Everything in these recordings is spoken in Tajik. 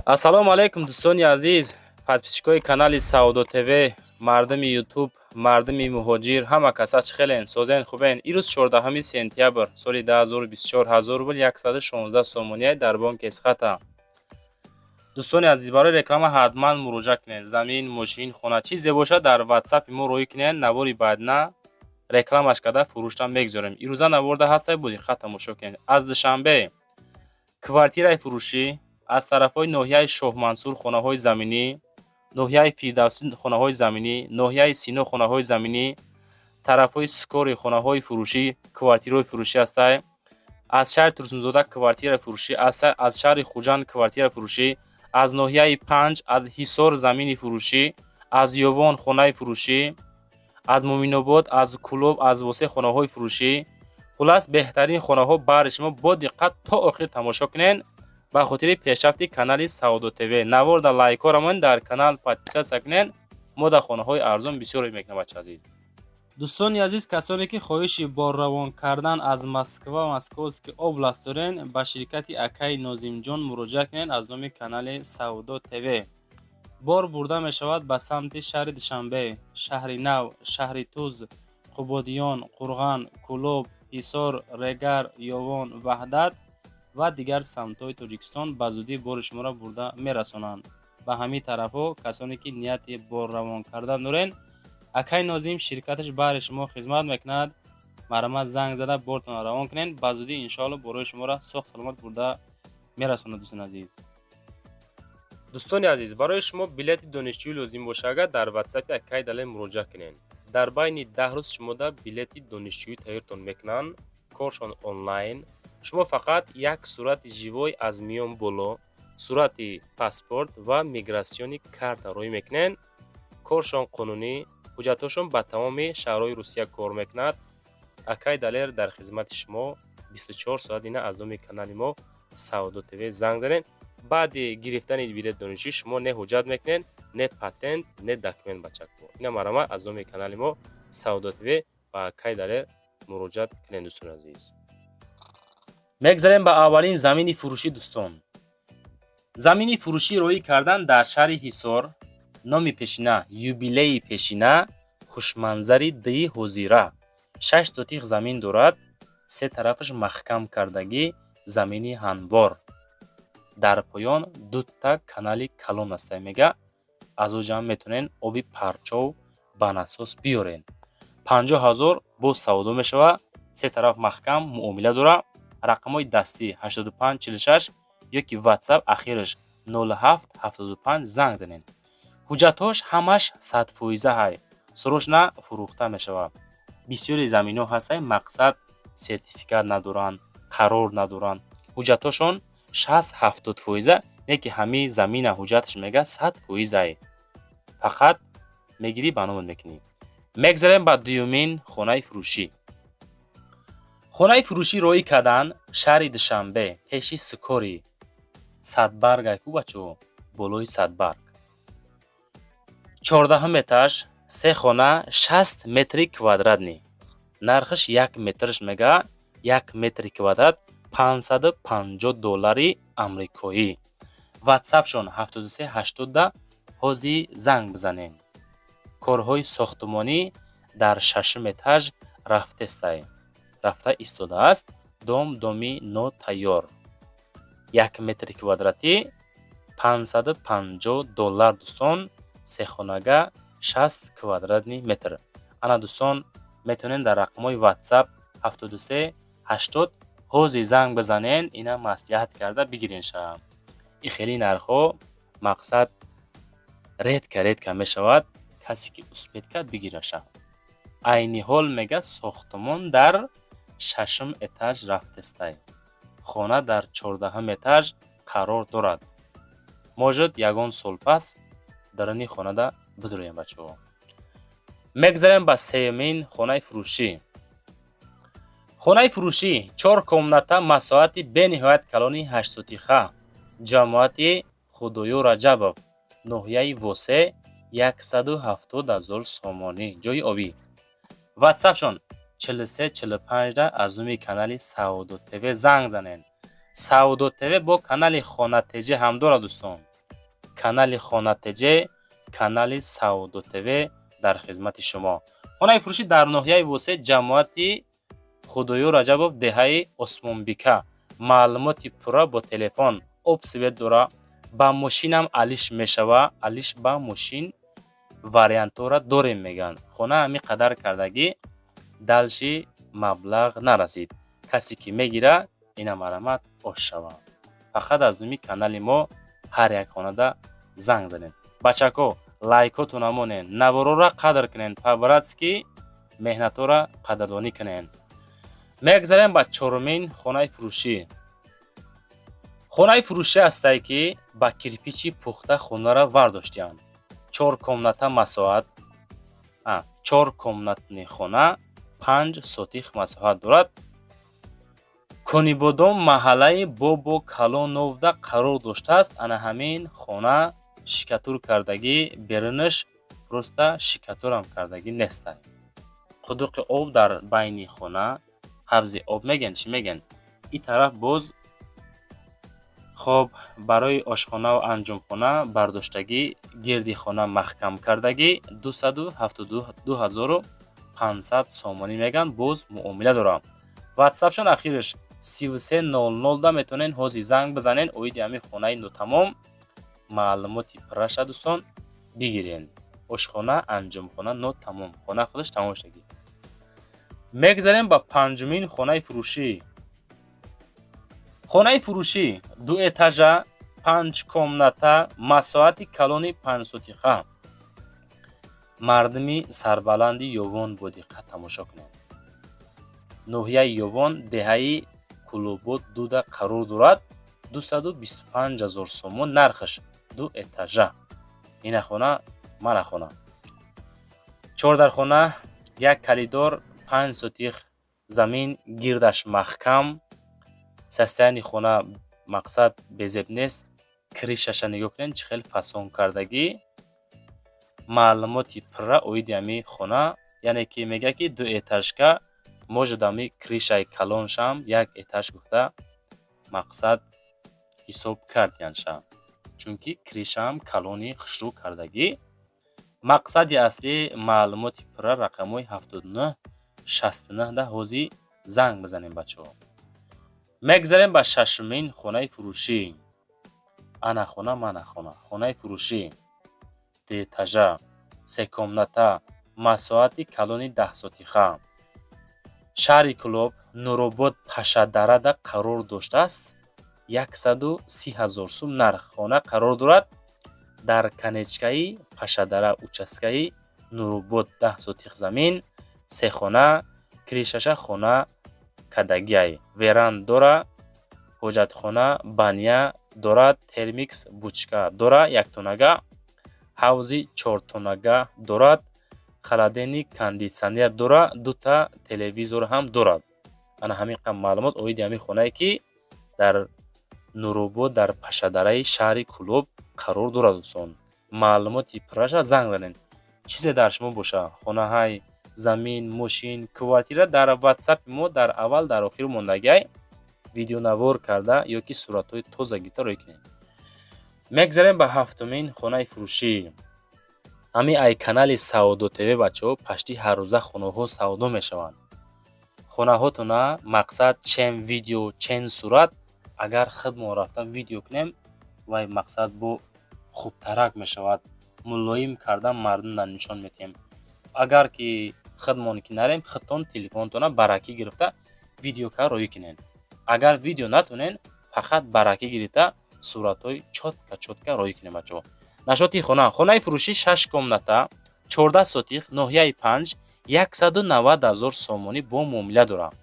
Ассалому алайкум, дӯстони азиз, подписчикои канали Савдо ТВ, мардуми Ютуб, мардуми муҳоҷир, ҳама каса чӣ хелен, созен, хубен? Ирӯз 14 сентябр соли 2024, 1000 рубл 116 сомония дар бонки Эсхата. Дӯстони азиз, барои реклама ҳатман муроҷиат кунед. Замин, мошин, хона, чизе бошад, дар Ватсапи мо роҳӣ кунед. Навори баъдна рекламаш карда, фурӯшта мегузорем. Ирӯза наворда ҳастай, бо диққат тамошо кунед. Аз Душанбе квартираи фурӯшӣ, аз тарафҳои ноҳияи Шоҳмансур хонаҳои заминӣ, ноҳияи Фирдавсӣ хонаҳои заминӣ, ноҳияи Сино хонаҳои заминӣ, тарафҳои Скори хонаҳои фурӯшӣ, квартираҳои фурӯшӣ ҳастай. Аз шаҳри Турсунзода квартираи фурӯшӣ, аз шаҳри Хуҷанд квартираи фурӯшӣ, аз ноҳияи Панҷ, аз Ҳисор замини фурӯшӣ, аз Ёвон хонаи фурӯшӣ, аз Муъминобод, аз Кӯлоб, аз Восе хонаҳои фурӯшӣ. Хуллас, беҳтарин хонаҳо баҳри шумо. Бо диққат то охир тамошо кунед ба хотири пешрафти канали Савдо ТВ. Наворда лайкҳоро монед, дар канал подписаться кунед. Мо дар хонаҳои арзон бисёр мекунем, бача азиз. Дӯстони азиз, касоне ки хоҳиши борравон кардан аз Москва, Московский область дорен, ба ширкати акаи Нозимҷон муроҷиат кунед. Аз номи канали Савдо ТВ бор бурда мешавад ба самти шаҳри Душанбе, Шаҳри Нав, Шаҳри Туз, Қубодиён, Қурған, Кӯлоб, Ҳисор, Регар, Ёвон, Ваҳдат ва дигар самтҳои Тоҷикистон. Ба зудӣ бори шуморо бурда мерасонанд ба ҳамин тарафҳо. Касоне ки нияти борравон кардан дорен, акаи Нозим ширкаташ баҳри шумо хизмат мекунад. Марҳамат, занг зада, бортонро равон кунед. Ба зудӣ, иншоалло, борои шуморо соғ саломат бурда мерасонад. Дӯстони азиз, дӯстони азиз, барои шумо билети донишҷӯӣ лозим бошад, агар дар Ватсапи акаи Далер муроҷиат кунед, дар байни 10 рӯз шумода билети донишҷӯӣ тайёртон мекунанд. Коршон онлайн. Шумо фақат як сурати живой аз миён боло, сурати паспорт ва миграционный карта роҳӣ мекунед. Коршон қонунӣ, ҳуҷҷатҳошон ба тамоми шаҳрҳои Русия кор мекунад. Акай Далер дар хизмати шумо 24 соат. Ина, аз номи канали мо Савдо ТВ занг занед. Баъди гирифтани билети донишҷӯӣ шумо не ҳуҷҷат мекунед, не патент, не документ, бачако. Ина, марҳамат, аз номи канали мо Савдо ТВ ба акай Далер муроҷиат кунед. Дӯстони азиз, мегзарем ба аввалин замини фурӯшӣ. Дӯстон, замини фурӯшӣ роҳӣ кардан дар шаҳри Ҳисор, номи пешина Юбилейи пешина, хушманзари дии ҳозира. 6 сотих замин дорад, се тарафаш маҳкам кардагӣ, замини ҳамвор. Дар поён дута канали калон аста, мега, аз о ҷамъ метавонед оби парчов ба насос биёред. 50 000 боз савдо мешавад. Се тараф маҳкам, муомила дорад. Рақамҳои дастӣ 8546 ёки Ватсап ахираш 0775 занг занед. Ҳуҷҷатҳош ҳамаш 100-фоиза ҳай, срочно фурӯхта мешавад. Бисёре заминҳо ҳастанд, мақсад, сертификат надоранд, қарор надоранд, ҳуҷҷатҳошон 60-70%, не ки ҳамин замина ҳуҷҷаташ, мега, 100%ай, фақат мегирӣ, ба номат мекунӣ. Мегзарем ба дуюмин хонаи фурӯшӣ. Хонаи фурӯшӣ роҳӣ кардан шаҳри Душанбе, пеши Сукори Садбаргай ку, бачаҳо, болои Садбарг, 14-ум этаж, се хона, 60 метри квадратный. Нархаш як метраш, мега, як метри квадрат 550 доллари амрикоӣ. Ватсапшон 7380, ҳози занг бизанед. Корҳои сохтмонӣ дар шашум этаж рафтестай, рафта истодааст. Дом доми нотайёр. Як метри квадратӣ 550 доллар, дӯстон, сехонага, 60 квадратный метр. Ана, дӯстон, метавонед дар рақамҳои Ватсап 73 80 ҳозир занг бизанед, ина маслиҳат карда бигирен ша. И хеле нархҳо, мақсад, редко, редко мешавад. Касе ки успеть кард, бигираша. Айни ҳол, мега, сохтмон дар шашум этаж рафтестай, хона дар 14-ум этаж қарор дорад. Может, ягон сол пас даруни хонада бидуроем, бачаҳо. Мегзарем ба сеюмин хонаи фурӯшӣ. Хонаи фурӯшӣ чор комната, масоҳати бениҳоят калони 8 сотиха, ҷамоати Худоё Раҷабов, ноҳияи Восе, 170 000 сомонӣ, ҷои обӣ. Ватсапшон 4345, аз номи канали Савдо ТВ занг занед. Савдо ТВ бо канали Хона ТЖ ҳам дорад, дӯстон. Канали Хона ТЖ, канали Савдо ТВ дар хизмати шумо. Хонаи фурӯшӣ дар ноҳияи Восе, ҷамоати Худоёр Раҷабов, деҳаи Осмонбика. Маълумоти пурра бо телефон. Об, свет дора, ба мошинам алиш мешава, алиш ба мошин вариантҳоро дорем, мегӯянд. Хона ҳамин қадар кардагӣ, дальше маблағ нарасид. Касе ки мегира, ина марҳамат, ош шава. Фақат аз номи канали мо ҳар як хонада занг занед. Бачако, лайкотона монен, наворора қадр кунен, по-братски меҳнатҳоро қадрдонӣ кунен. Мегзарем ба чорумин хонаи фурӯшӣ. Хонаи фурӯшӣ ҳастае, ки ба кирпичи пухта хонаро вардоштианд. Чор комната масоҳат, чор комнатный хона, 5 сотих масоҳат дорад. Конибодом, маҳаллаи Бобо Калоновда қарор доштааст. Ана ҳамин хона штукатур кардагӣ, берунаш просто штукатурам кардагӣ нестай. Қудуқи об дар байни хона, ҳавзи об мегӯянд, чӣ мегӯянд. Ин тараф боз хоб барои ошхонаву анҷомхона бардоштагӣ, гирди хона маҳкам кардагӣ. 272 500 сомонӣ мегӯянд, боз муомила дорам. Ватсапшон ахираш 3300 да метавонед ҳозир занг бизанед, оиди ҳамин хонаи нотамом маълумоти пурраша, дӯстон, бигирен. Ошхона, анҷомхона нотамом, хона худаш тамом шудагӣ. Мегзарем ба панҷумин хонаи фурӯшӣ. Хонаи фурӯшӣ дуэтажа, панҷ комната, масоҳати калони 5 сотиха. Мардуми сарбаланди Ёвон, бо диққат тамошо кунед. Ноҳияи Ёвон, деҳаи Кулобод дуда қарор дорад. 225 000 сомон нархаш, ду этажа. Ина хона, мана хона, чордархона, як коридор, 5 сотих замин, гирдаш маҳкам. Состояние хона, мақсад, безеб нест. Крышаша нигоҳ кунед, чӣ хел фасон кардагӣ. Маълумоти пурра оиди ҳамин хона, яъне ки мегӯяд, ки дуэтажка, может, ҳами крышаи калоншам як этаж гуфта, мақсад, ҳисоб кардиянша, чунки крышаам калони хушрӯ кардагӣ. Мақсади аслӣ, маълумоти пурра рақамҳои 79 69 да ҳозир занг бизанем, бачаҳо. Мегзарем ба шашумин хонаи фурӯшӣ. Ана хона, мана хона. Хонаи фурӯшӣ дуэтажа, се комната, масоҳати калони 10 сотиха. Шаҳри Кӯлоб, Нуробод, Пашадарада қарор доштааст. 130 000 сум нарх. Хона қарор дорад дар конечкаи Пашадара, участкаи Нуробод, 10 сотих замин, се хона, крышаша хона кадагиай, веранда дора, ҳоҷатхона, баня дорад, термикс, бочка дора, яктонага, ҳавзи чортонага дорад, холодильник, кондитсионер дора, дута телевизор ҳам дорад. Ана ҳамин қадр маълумот оиди ҳамин хонае, ки дар Нуробод, дар Пашадараи шаҳри Кӯлоб қарор дорад. Дӯстон, маълумоти пурраша занг занед. Чизе дар шумо боша, хонаҳай, замин, мошин, квартира, дар ватсапи мо дар аввал, дар охир мондагиай, видеонавор карда ё ки суратҳои тоза гирифта роҳӣ кунед. Мегзарем ба ҳафтумин хонаи фурӯшӣ. Ҳамин ай канали Савдо ТВ, бачаҳо, пашти ҳаррӯза хонаҳо савдо мешаванд. Хонаҳотона, мақсад, чем видео, чем сурат, агар худмон рафта видео кунем, вай, мақсад, бо хубтарак мешавад, мулоим карда мардумда нишон медиҳем. Агар ки худмон ки нарем, худтон телефонтона баракӣ гирифта видео карда роҳӣ кунед. Агар видео натонед, фақат баракӣ гирифта суратҳои чётко чётко роҳӣ кунед, бачаҳо. Нашоти хона: хонаи фурӯшӣ шаш комната, 14 сотих, ноҳияи Панҷ, 190 000 сомонӣ, бо муомила дорам.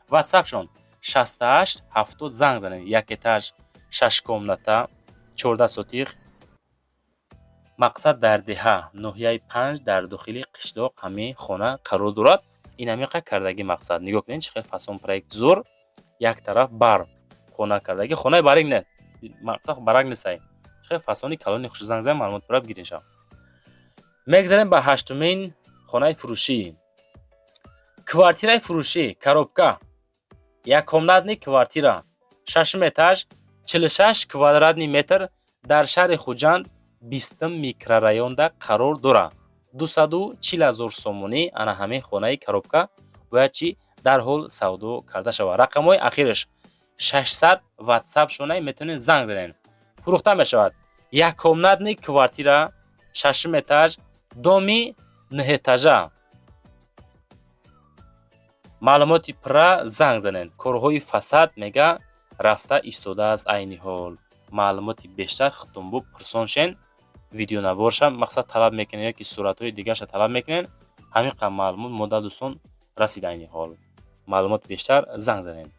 Ватсапшон 68 70, занг занед. Як этаж, шаш комната, 14 сотих, мақсад, дар деҳа, ноҳияи Панҷ, дар дохили қишлоқ ҳамин хона қарор дорад. Ин ҳамин кардагӣ, мақсад, нигоҳ кунед, чӣ хел фасон, проект зур. Як тараф бар хона кардагӣ, хонаи барак не, мақсад, барак нестай, чӣ хел фасони калони хуш. Занг занед, маълумот пурра бигиред шав. Мегзарем ба ҳаштумин хонаи фурӯшӣ. Квартираи фурӯшӣ, коробка, яккомнатный квартира, шашум этаж, 46 квадратный метр, дар шаҳри Хуҷанд. 20-ум микрорайонда қарор дорад. 240 000 сомонӣ. Ана ҳамин хонаи коробка бояд чӣ дарҳол савдо карда шавад. Рақамҳои ахираш 600, ватсап шонай, метавонед занг занед, фурӯхта мешавад. Яккомнатный квартира, шашум этаж, доми нӯҳэтажа. Маълумоти пурра занг занед. Корҳои фасад, мега, рафта истодааст айни ҳол. Маълумоти бештар худтонбо пурсон шен. Видеонаворша, мақсад, талаб мекунед ё ки суратҳои дигарша талаб мекунед. Ҳамин қадр маълумот мода, дӯстон, расид айни ҳол. Маълумоти бештар занг занед.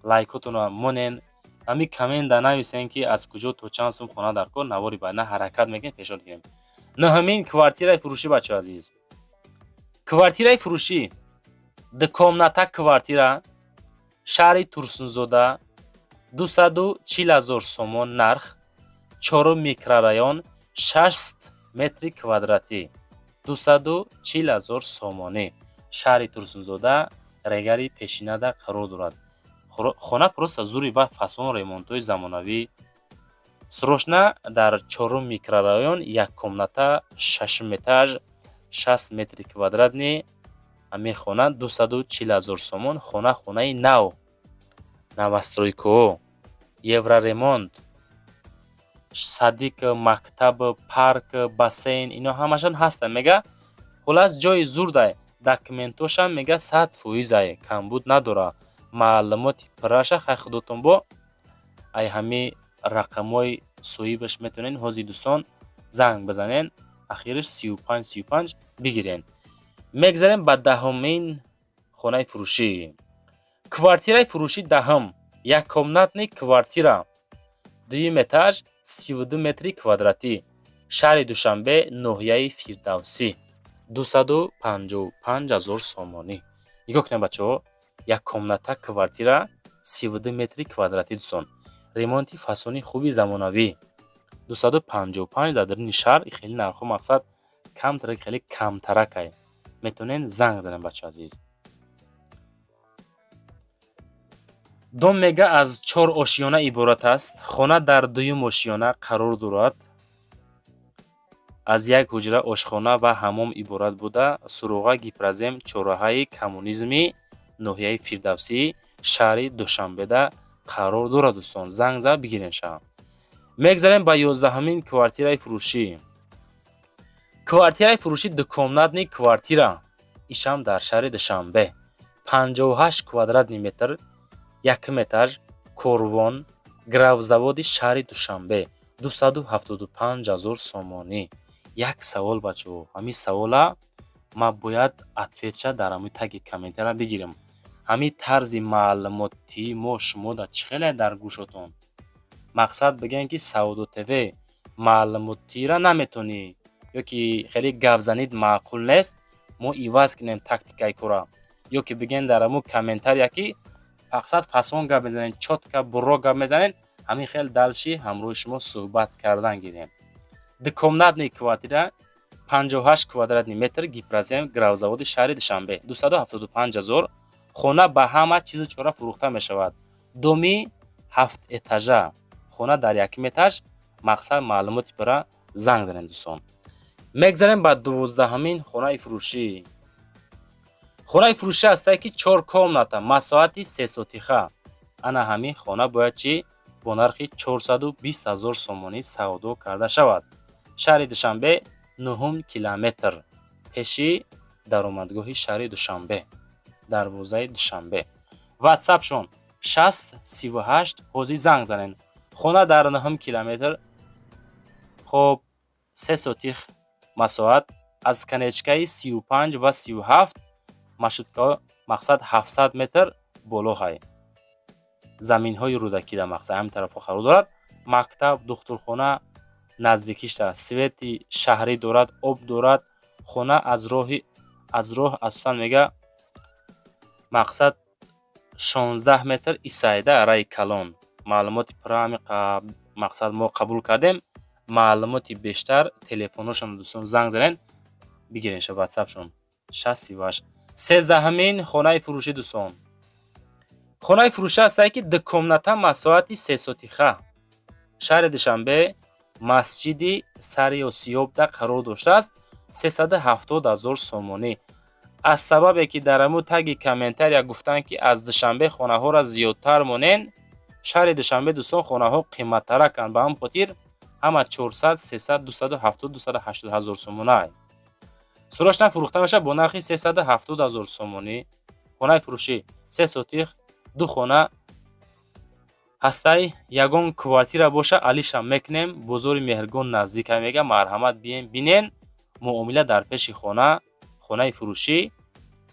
Лайкотонро монен, ҳамин коммента нависен, ки аз куҷо то чанд сум хона дар кор. Навори баъдна ҳаракат мекунем, пешниҳод кунем. Нӯҳумин квартираи фурӯшӣ, бачаҳо азиз, квартираи фурӯшӣ, дукомната квартира, шаҳри Турсунзода, 240 000 сомон нарх, чорум микрорайон, 60 метри квадратӣ, 240 000 сомонӣ. Шаҳри Турсунзода, Регари пешинада қарор дорад. Хона просто зури ба фасон, ремонтҳои замонавӣ. Срочно дар чорум микрорайон, як комната, шашум этаж, 60 метри квадратный. Ҳамин хона 240 000 сомон. Хона хонаи нав, новостройкаҳо, евроремонт, садик, мактаб, парк, бассейн, ино ҳамашон ҳастанд, мега. Хуллас, ҷои зурдай. Документошам, мега, 100 фоизай, камбуд надорад. Маълумоти пурраша хай худотон бо ай ҳамин рақамҳои соҳибаш метавонед ҳозир, дӯстон, занг бизанед, ахираш 35 35, бигирен. Мегзарем ба 10-умин хонаи фурӯшӣ. Квартираи фурӯшӣ 10-ум, яккомнатный квартира, дуюм этаж, 32 метри квадратӣ, шаҳри Душанбе, ноҳияи Фирдавсӣ, 255 000 сомонӣ. Нигоҳ кунед, бачаҳо, яккомната квартира, 32 метри квадратӣ, дӯстон, ремонти фасони хуби замонавӣ, 255 дар даруни шаҳр хеле нархҳо, мақсад, камтарак, хеле камтаракай. Метавонед занг занед, бачаҳо азиз. Дом, мега, аз чор ошёна иборат аст. Хона дар дуюм ошёна қарор дорад, аз як ҳуҷра, ошхона ва ҳаммом иборат буда, суроға Гипрозем, чорраҳаи Коммунизми, ноҳияи Фирдавсӣ, шаҳри Душанбеда қарор дорад. Дӯстон, занг зад, бигирен ша. Мегзарем ба 11-ҳамин квартираи фурӯшӣ. Квартираи фурӯшӣ, дукомнатный квартира, ишам дар шаҳри Душанбе, 58 квадратный метр, якум этаж, Корвон, Гравзаводи шаҳри Душанбе, 275 000 сомонӣ. Як савол, бачаҳо, ҳамин савола ман бояд ответша дар ҳамин таги комментария бигирам. Ҳамин тарзи маълумотии мо шумода чӣ хеле дар гӯшотон? Мақсад, бигӯем, ки Савдо ТВ маълумотиира наметонӣ ё ки хеле гапзанид маъқул нест, мо иваз кунем тактикаи кора, ё ки бигӯем дар ҳамун комментария, ки мақсад, фасон гап мезанед, чётко, бурро гап мезанед, ҳамин хел дальше ҳамроҳи шумо суҳбат кардан гирем. Дукомнатный квартира, 58 квадратный метр, Гипрозем, Гравзаводи шаҳри Душанбе, 275 000. Хона ба ҳама чизу чора фурӯхта мешавад. Доми ҳафт этажа, хона дар якум этаж. Мақсад, маълумоти пурра занг занед, дӯстон. Мегзарем ба 12-ҳамин хонаи фурӯшӣ. Хонаи фурӯшӣ ҳастае, ки чор комната, масоҳати 3 сотиха. Ана ҳамин хона бояд чӣ бо нархи 420 000 сомонӣ савдо карда шавад. Шаҳри Душанбе, нуҳум километр, пеши даромадгоҳи шаҳри Душанбе, дарвозаи Душанбе. Ватсапшон 60 38, ҳозир занг занед. Хона дар нуҳум километр. Хоб, 3 сотих масоҳат, аз конечкаи 35 ва 37 маршруткаҳо, мақсад, 700 метр боло ҳай, заминҳои Рӯдакида, мақсад, ҳамин тарафҳо қарор дорад. Мактаб, духтурхона наздикишта, свети шаҳрӣ дорад, об дорад. Хона аз роҳ асосан, мега, мақсад, 16 метр исайда раи калон. Маълумоти пурра ҳамин, мақсад, мо қабул кардем. Маълумоти бештар телефонҳошон, дӯстон, занг занед, бигиренша. Ватсапшон 60 38. 13-ҳамин хонаи фурӯшӣ, дӯстон. Хонаи фурӯшӣ ҳастае, ки дукомната, масоҳати 3 сотиха, шаҳри Душанбе. Масҷиди Сари Осиёбда қарор доштааст, 370 000 сомонӣ. Аз сабабе ки дар ҳамун таги комментария гуфтанд, ки аз Душанбе хонаҳоро зиёдтар монен. Шаҳри Душанбе, дӯстон, хонаҳо қиматтараканд, ба ҳамин хотир ҳама 400, 300, 270, 280 ҳазор сомона. Срочно фурӯхта мешавад бо нархи 370 ҳазор сомонӣ. Хонаи фурӯшӣ 3 сотих, ду хона ҳастай. Ягон квартира боша, алиша мекунем. Бозори Меҳргон наздика, мега, марҳамат, биен, бинен. Муомила дар пеши хона. Хонаи фурӯшӣ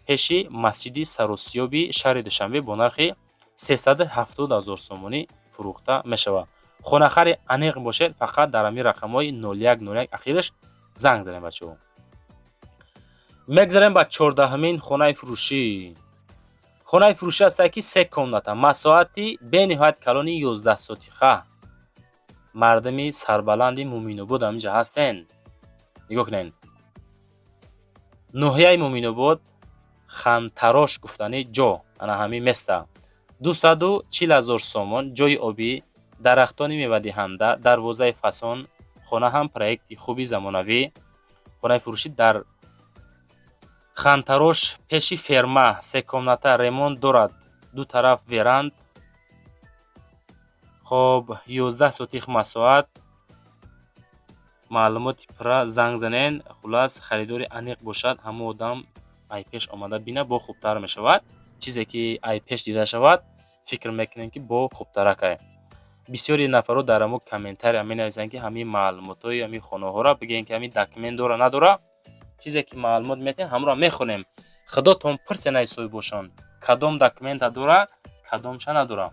пеши масҷиди Саросиёби шаҳри Душанбе бо нархи 370 ҳазор сомонӣ фурӯхта мешавад. Хонахари аниқ бошед, фақат дар ҳамин рақамҳои 0101 ахираш занг занед, бачаҳо. Мегзарем ба 14-ҳамин хонаи фурӯшӣ. Хонаи фурӯшӣ ҳастае, ки се комната, масоҳати бениҳоят калони 11 сотиха. Мардами сарбаланди Муъминобод ҳаминҷа ҳастен, нигоҳ кунед. Ноҳияи Муъминобод, Хантарош гуфтани ҷо, ана ҳамин места. 240 000 сомон. Ҷои обӣ, дарахтони мевадиҳанда, дарвозаи фасон, хона ҳам проекти хуби замонавӣ. Хонаи фурӯшӣ дар Хантарош, пеши ферма, се комната, ремонт дорад, ду тараф веранд. Хоб, 11 сотих масоҳат. Маълумоти пурра занг занен. Хулас, харидори аниқ бошад, ҳамон одам ай пеш омада бина, бо хубтар мешавад. Чизе ки ай пеш дида шавад, фикр мекунем, ки бо хубтаракай. Бисёри нафарҳо дар ҳамон комментария менависанд, ки ҳамин маълумотҳои ҳамин хонаҳоро бигӯем, ки ҳамин документ дора, надора. Чизе ки маълумот метиҳем, ҳамонро мехонем. Худотон пурсен ай соҳибошон, кадом документа дора, кадомша надора.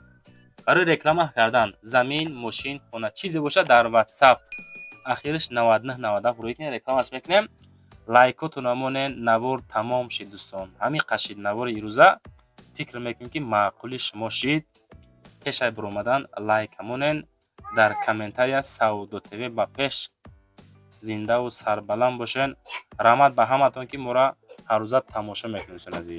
Барои реклама кардан замин, мошин, хона, чизе бошад, дар WhatsApp ахираш 9997 рӯй кунед, рекламаш мекунем. Лайкотона монен. Навор тамом шид, дӯстон, ҳамин қашид навори ирӯза. Фикр мекунем, ки маъқули шумо шид. Пешай биромадан лайка монен, дар комментария «Савдо ТВ ба пеш», зиндаву сарбаланд бошен. Раҳмат ба ҳаматон, ки моро ҳаррӯза тамошо мекунед, дӯстони азиз.